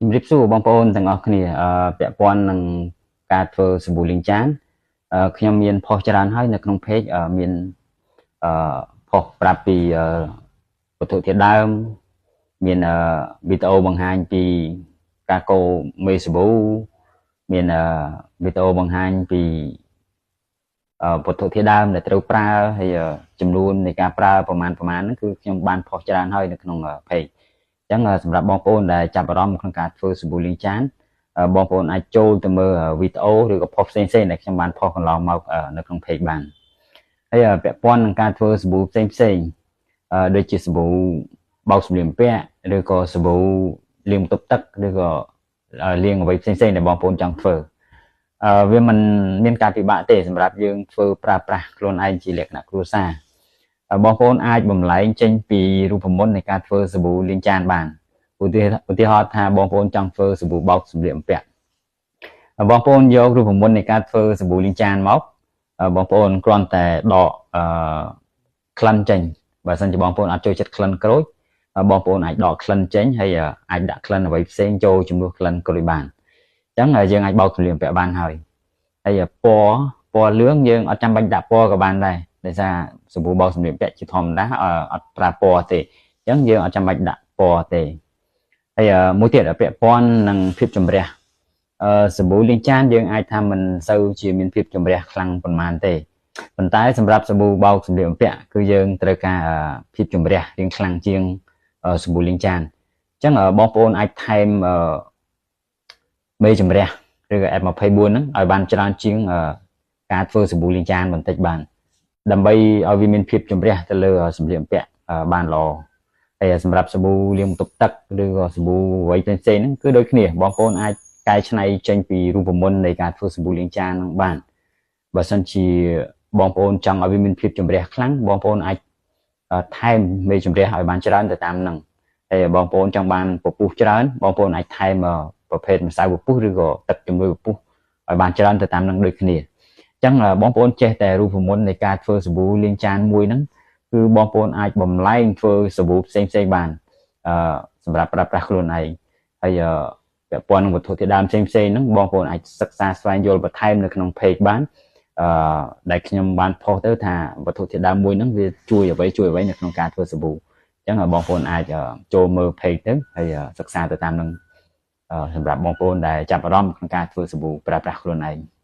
ជំរាបសួរបងប្អូនទាំងអស់គ្នាពាក់ព័ន្ធនឹងការធ្វើសាប៊ូលាងចានខ្ញុំមានផុសច្រើនហើយនៅក្នុង page មានផុសប្រាប់ពីវត្ថុធាតុដើមមានវីដេអូបង្ហាញពីការកូរមេសាប៊ូមានវីដេអូបង្ហាញពីវត្ថុធាតុដើមដែលត្រូវប្រើហើយចំនួននៃការប្រើប្រមាណហ្នឹងគឺខ្ញុំបានផុសច្រើនហើយនៅក្នុង page អញ្ចឹងសម្រាប់បងប្អូនដែលចាប់អារម្មណ៍ក្នុងការធ្វើសាប៊ូលាងចានបងប្អូនអាចចូលទៅមើលវីដេអូឬក៏ផុសផ្សេងៗដែលខ្ញុំបានផុសកន្លងមកនៅក្នុង page បានហើយពាក់ព័ន្ធនឹងការធ្វើសាប៊ូផ្សេងៗដូចជាសាប៊ូបោកសម្លៀកបំពាក់ឬក៏សាប៊ូលាងបន្ទប់ទឹកឬក៏លាងអ្វីផ្សេងៗដែលបងប្អូនចង់ធ្វើវាមិនមានការពិបាកទេសម្រាប់យើងធ្វើប្រើប្រាស់ខ្លួនឯងជាលក្ខណៈគ្រួសារបងប្អូនអាចបំលែងចេញពីរូបមន្តនៃការធ្វើសាប៊ូលាងចានបានឧទាហរណ៍ថាបងប្អូនចង់ធ្វើសាប៊ូបោកសម្លៀកបំពាក់បងប្អូនយករូបមន្តនៃការធ្វើសាប៊ូលាងចានមកបងប្អូនគ្រាន់តែដកក្លិនចេញបើសិនជាបងប្អូនអត់ចូលចិត្តក្លិនក្រូចបងប្អូនអាចដកក្លិនចេញហើយអាចដាក់ក្លិនអ្វីផ្សេងចូលជំនួសក្លិនក្រូចបានអញ្ចឹងយើងអាចបោកសម្លៀកបំពាក់បានហើយហើយពណ៌លឿងយើងអត់ចាំបាច់ដាក់ពណ៌ក៏បានដែរដោយសារសាប៊ូបោកសម្លៀកបំពាក់ជាធម្មតាអត់ប្រើពណ៌ទេអញ្ចឹងយើងអត់ចាំបាច់ដាក់ពណ៌ទេហើយមួយទៀតពាក់ព័ន្ធនឹងភាពចម្រះសាប៊ូលាងចានយើងអាចថាមិនសូវជាមានភាពចម្រះខ្លាំងប៉ុន្មានទេប៉ុន្តែសម្រាប់សាប៊ូបោកសម្លៀកបំពាក់គឺយើងត្រូវការភាពចម្រះរៀងខ្លាំងជាងសាប៊ូលាងចានអញ្ចឹងបងប្អូនអាចថែមមេចម្រះឬក៏ F24 ហ្នឹងឲ្យបានច្រើនជាងការធ្វើសាប៊ូលាងចានបន្តិចបានដើម្បីឲ្យវាមានភាពចម្រះទៅលើសម្លៀកបំពាក់បានល្អហើយសម្រាប់សាប៊ូលាងបន្ទប់ទឹកឬក៏សាប៊ូអ្វីផ្សេងៗហ្នឹងគឺដូចគ្នាបងប្អូនអាចកែច្នៃចេញពីរូបមន្តនៃការធ្វើសាប៊ូលាងចានហ្នឹងបានបើសិនជាបងប្អូនចង់ឲ្យវាមានភាពចម្រះខ្លាំងបងប្អូនអាចថែមមេចម្រះឲ្យបានច្រើនទៅតាមហ្នឹងហើយបងប្អូនចង់បានពពុះច្រើនបងប្អូនអាចថែមប្រភេទម្សៅពពុះឬក៏ទឹកជំនួយពពុះឲ្យបានច្រើនទៅតាមហ្នឹងដូចគ្នាអញ្ចឹងបងប្អូនចេះតែរូបមន្តនៃការធ្វើសាប៊ូលាងចានមួយហ្នឹងគឺបងប្អូនអាចបំលែងធ្វើសាប៊ូផ្សេងៗបានសម្រាប់ប្រើប្រាស់ខ្លួនឯងហើយពាក់ព័ន្ធនឹងវត្ថុធាតុដើមផ្សេងៗហ្នឹងបងប្អូនអាចសិក្សាស្វែងយល់បន្ថែមនៅក្នុង page បានដែលខ្ញុំបានផុសទៅថាវត្ថុធាតុដើមមួយហ្នឹងវាជួយអ្វីនៅក្នុងការធ្វើសាប៊ូអញ្ចឹងបងប្អូនអាចចូលមើល page ទៅហើយសិក្សាទៅតាមនឹងសម្រាប់បងប្អូនដែលចាប់អារម្មណ៍ក្នុងការធ្វើសាប៊ូប្រើប្រាស់ខ្លួនឯង។